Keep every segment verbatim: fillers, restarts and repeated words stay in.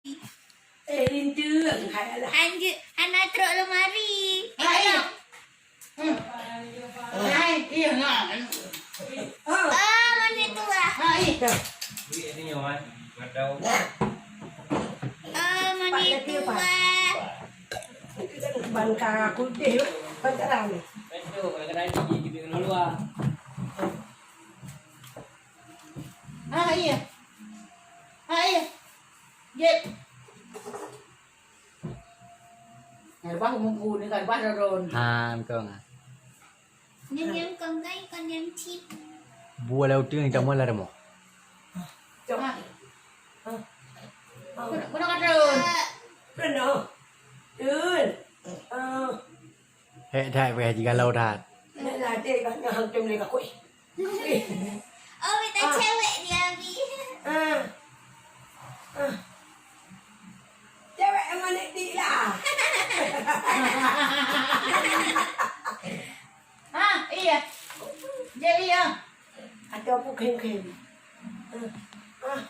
Eh, linteung, hai alah. Anjir, hana trok lemari. Hai. Hmm. Hai, iya, nah. Oh, manusia tua. Hai. Duit ni nyawa, nggak tahu. Oh, manusia tua. Bangka aku deh, bangka rame. Betul, bangka rame, gitu, luar. Ah, iya. Ah, iya. Jep. Nyan bah muku ni kan bah ron. Ha, betul ngah. Nyan nyang kong kai kon nyang cit. Buah laut tu yang kamu lah demo. Cok. Ha. Ha. Kena, kena kata. Kena. Tun. Ah. Hek that weh, jigalau that. Nak latih kah nyang hantom lé kakuih. Oh, minta cewek dia, Abi. Ah. Ah. Cewek yang mana dik lah. Ha, iya. Jadi ya. Atau aku khem-khem. Ah. Ah.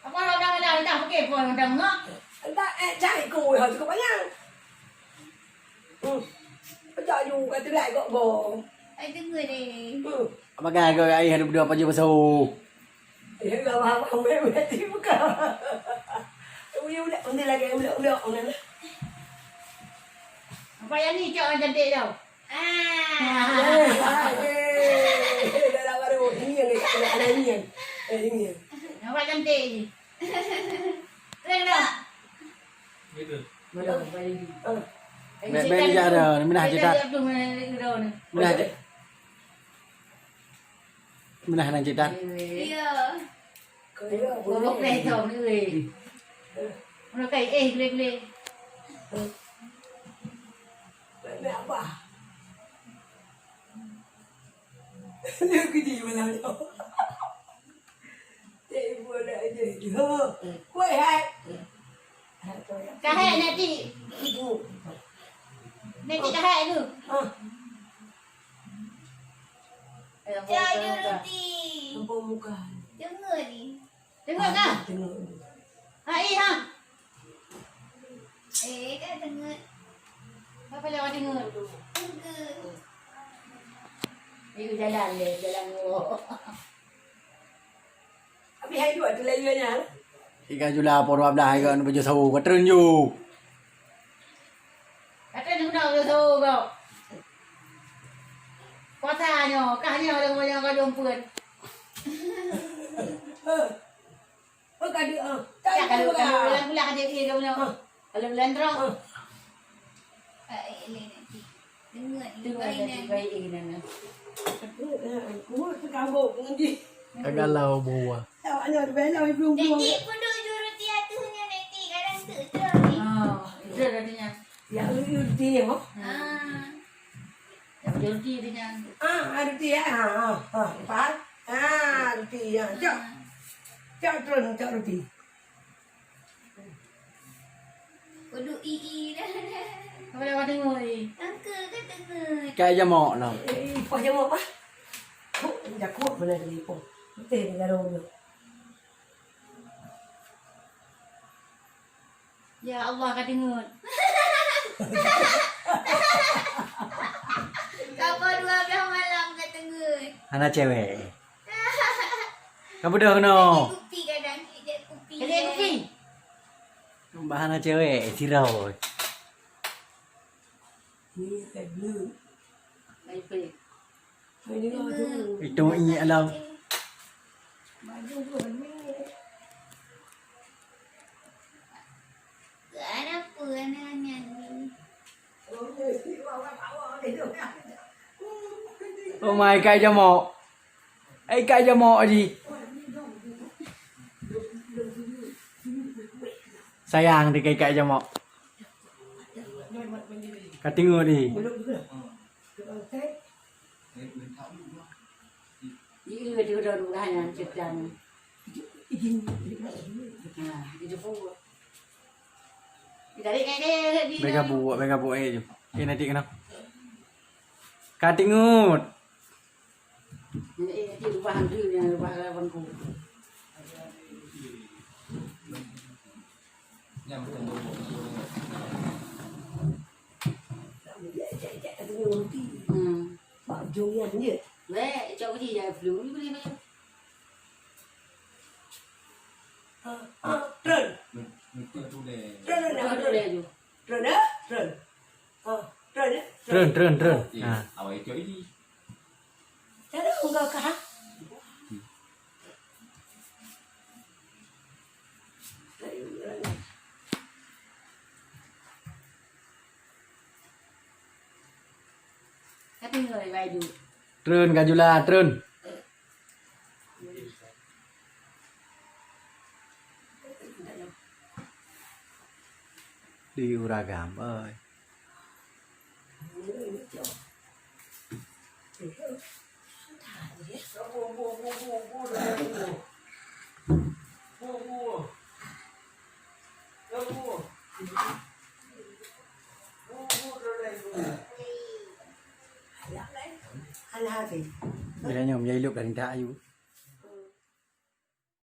Apa orang dah dah dah okey pun dah ngah. Entah eh cai ku ha cukup banyak. Hmm. Pecah ju kat tulak gok-gok. Ai dengar deh. Hmm. Apa kan kau ai hadu dua paju pasau. Eh, gak apa-apa, meh, meh, buka. Udah, udah, udah lagi, udah, udah, udah. Apa yang ni cok cantik tau? Ah. Eh, hai, eh, dah lah baru. Ini yang dekat, ada ini yang. Eh, ini yang. Nampak cantik je. Keren tak? Gitu. Belum, belum. Ah. Baik-baik ni jak dah. Minah je tak? Minah je. Minah nak je tak? Iya. Kaya boleh. Boleh tau ni weh. Mana kai eh gule-gule. Nak apa? Dia kerja malam tu. Cik ibu nak je. Ho. Kuat hai. Kahai nanti. Ibu. Nanti kahai tu. Ha. Cak Juruti. Nampak muka. Dengar ni. Dengar kah? Dengar. Hai ha. Eh, dah dengar. Apa lewat dengar? Dengar. Itu jalan deh, jalan nguruk. Habis hai dua tu lalu nya. Tiga jula poro ablah hai kau baju sawo kau terun ju. Kata ni guna baju sawo kau. Kuasa nyo, kah nyo ada banyak kau jumpa. Oh, kadu ah. Tak kalau kalau bulan-bulan ada dia kau nak. Kalau bulan terang. Ah. Eh, eh, eh, nanti. Dengar ni. Dengar baik nanti, ni. Baik ni, Nana. Aku, eh, aku terkabuk dengan dia. Kagalau bawa. Awak ni ada banyak ibu. Nanti pun duduk juru tiap tu nya nanti. Kadang tu, tu ni. Ah, itu dah dengar. Ya, itu dia, oh. Ah. Yang juru dia dengar. Ah, ada dia. Ah, ah, ah. Empat. Ah, ada dia. Cok. Cok turun, cok roti. Kudu ii dah. Apa dah dengar ni? Angka ke dengar? Kai jamok no. Eh, pah jamok pah. Kok jakok mana ni pah. Betul ni kalau ni. Ya Allah ka dengar. Kapa dua belas malam ka dengar. Hana cewek. Ka beudôh keunoe. Kupi kadang, ijak kupi. Ijak kupi. Bahana cewek, sirau. Ni kat blue. Baik, baik. Itu ingat lah. Baju tu ni. Kenapa anak-anak ni? Oh my, ikai jamok. Eh, ikai jamok, Aji. Sayang, dia ikai jamok. Ka teungeut, Aji. Iya, dia udah dua hari yang cerita ni. Ha, dia jumpa. Mereka buat, mereka buat aja. Eh, nanti kena. Ka teungeut. Nanti, nanti rubah nanti, yang rubah bangku. Nyang beutôi. Hmm. Bak ujong nyan je. Weh, cok beri ya, belum ni boleh bayar. Ha, ha, treun. Treun, treun, treun. Treun, eh, treun. Ha, treun, eh, treun. Treun, treun, treun. Ha. Awai cok ini. Cara enggak kah? Tapi nggak ada baju. Treun, Kak Jula, treun. Di uragam, oi. Bila nyoe, meunyoe ilop dah nintak ayu.